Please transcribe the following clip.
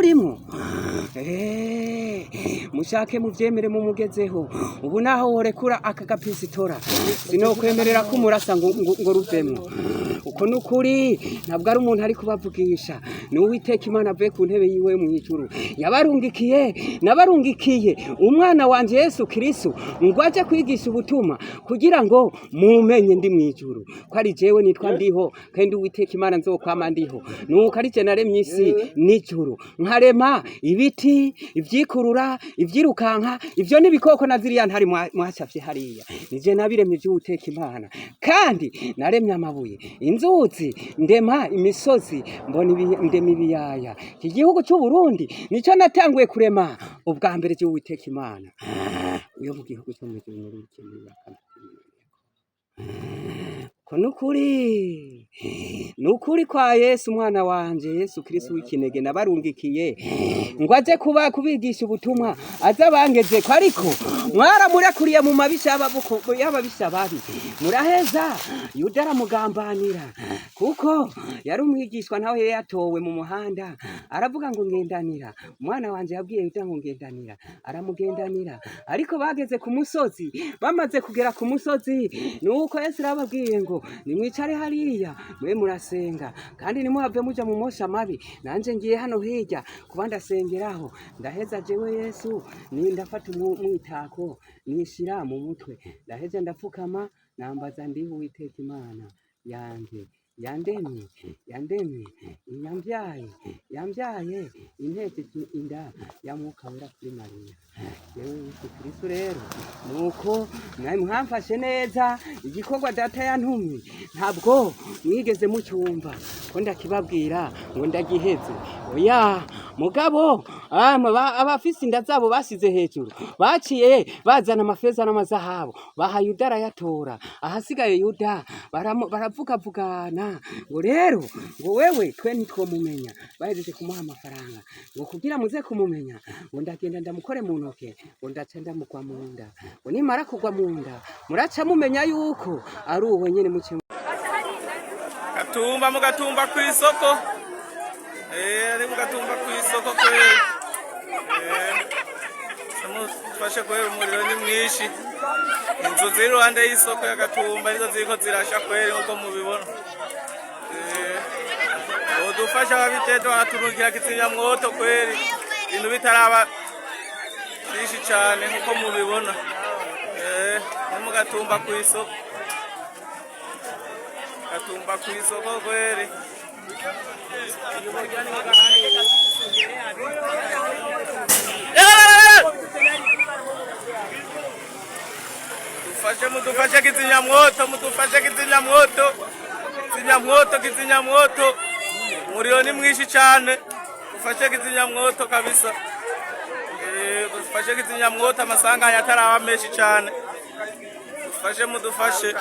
Urimo mushake muvyemere mumugezeho. Ubu naho worekura aka gapisitora, sinokwemerera ko umurasa ngo ruvemwo. Uko nukuri, ntabwo ari umuntu ari kubavugisha, ni Uwiteka Imana avuye ku ntebe yiwe mu ijuru. Yabarungikiye, nabarungikiye umwana wanje Yesu Kristo ngo aje kwigisha ubutumwa kugira ngo mumenye ndi mu ijuru ko ari jewe nitwa Ndiho, kandi Uwiteka Imana nzokwama ndiho. Nuko ari je naremye isi n'ijuru, nkarema ibiti, ivyikurura, ivyirukanka, ivyo n'ibikoko na ziriya ntari mwacafye hariya. Nije nabiremye ivy'Uwiteka Imana. Kandi naremye amabuye, inzuzi, ndema imisozi, mbona ndema ibiyaya. Iki gihugu c'u Burundi nico natanguye kurema ubwa mbere vy'Uwiteka Imana yo mu gihugu cyo mu ijuru. Ko nukuri, nukuri kwa Yesu umwana wanje Yesu Kristo w'ikinege nabarungikiye ngo aje kuba kubigisha ubutumwa, aze abangezeko, ariko mwaramurekuriye mu mabisha y'ababisha babi. Muraheza Yuda aramugambanira, kuko yari umwigishwa nawe yari yatowe mu muhanda. Aravuga ngo ngendanira umwana wanje. Yabwiye Yuda ngo ngendanira, aramugendanira. Ariko bageze ku musozi, bamaze kugera ku musozi, nuko Yesu arababwiye ngo nimwicare hariya mwe murasenga, kandi nimuhave muja mu mosha mabi, nanje ngiye hano hirya kuba ndasengeraho. Ndaheza jewe Yesu ni ndafata umwitako nishira mu mutwe, ndaheza ndapfukama, nambaza Ndiho Uwiteka Imana yanje yandemye, yandemye, yambyaye, yambyaye intekeje inda ya Mwuka Wera kuri Mariya, yewe Yesu Kristo. Rero nuko mwari mwamfashe neza. Igikorwa Data yantumye ntabwo mwigeze mucyumva ko ndakibabwira ngo ndagiheze, oya. Mugabo abafise inda zabo basize hejuru baciye bazana amafeza n'amazahabu, baha Yuda arayatora. Ahasigaye Yuda baravugavugana ngo rero ngo wewe twe ntitwomumenya. Bahejeje kumuha amafaranga ngo kugira muze kumumenya, ngo ndagenda ndamukore mu ntoke, ngo ndaca ndamugwa mu nda, ngo nimara kugwa mu nda muraca mumenya yuko ari uwo nyene muce. Gatumba, mu Gatumba ku isoko. Ari mu Gatumba ku isoko kweli. Mufashe kweli, umuriro ni mwinshi. Inzu ziri iruhande y'isoko ya Gatumba nizo ziriko zirasha kweli, nkuko mubibona. Bodufasha ababijejwe bakaturungikira kizimyamwoto kweli, ibintu bitaraba vyinshi cane, nkuko mubibona. Ni mu Gatumba ku isoko, Gatumba ku isoko kweli. Dufashe, mudufashe kizimyamwoto, mudufashe kizimyamwoto, kizimyamwoto, kizimyamwoto. Umuriro ni mwinshi cyane, dufashe kizimyamwoto kabisa. Dufashe kizimyamwoto amasanganya ataraba menshi cyane. Dufashe, mudufashe.